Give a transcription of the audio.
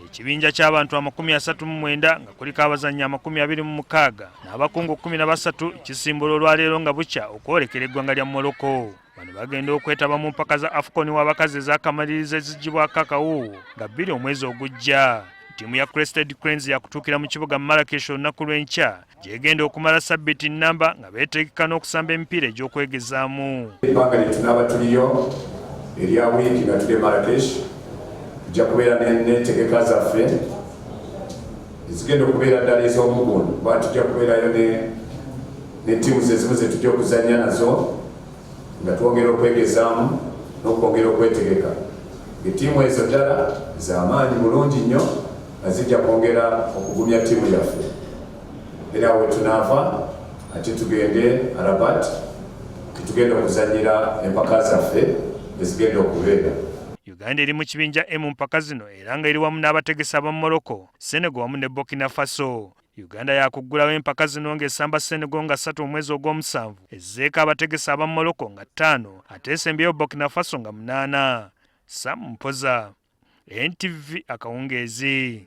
Ekibinja ky'abantu 39 nga kuliko abazannyi 26 n'abakungu 13 kisimbula olwaleero nga bukya okwolekera eggwanga lya Morocco. Bano bagenda okwetaba mu mpaka za AFCON w'abakazi ez'akamalirizo eziggyibwako akawuuwo nga 2 omwezi ogujja. Ttiimu ya Crested Cranes yakutuukira mu kibuga Marrakesh olunaku lw'enkya gyegenda okumala sabbiiti nnamba nga beetegeka n'okusamba emipiira egy'okwegezaamu. Ebbanga lye tunaaba tuliyo erya wiiki nga tuli e Marrakesh, tujja kubeera n'entegeka zaffe ezigenda okubeera ddala ez'omugundu, kuba tujja kubeerayo ne ttiimu ezimu ze tujja okuzannya nazo nga twongera okwegezaamu n'okwongera okwetegeka. Ettiimu ezo ddala z'amaanyi bulungi nnyo nga zijja kwongera okugumya ttiimu yaffe. Era awo wetunaava ate tugende Rabat tetugenda okuzannyira empaka zaffe ezigenda okubeera. Uganda eri mu kibinja E mu mpaka zino era nga eri wamu n'abategesi aba Morocco, Senegal wamu ne Burkina Faso. Uganda yakuggulawo empaka zino ng'esamba Senegal nga 3 omwezi ogw'omusanvu, ezzeeko abategesi aba Morocco nga 5 ate esembyeyo Burkina Faso nga 8. Sam Mpoza, NTV akawungeezi.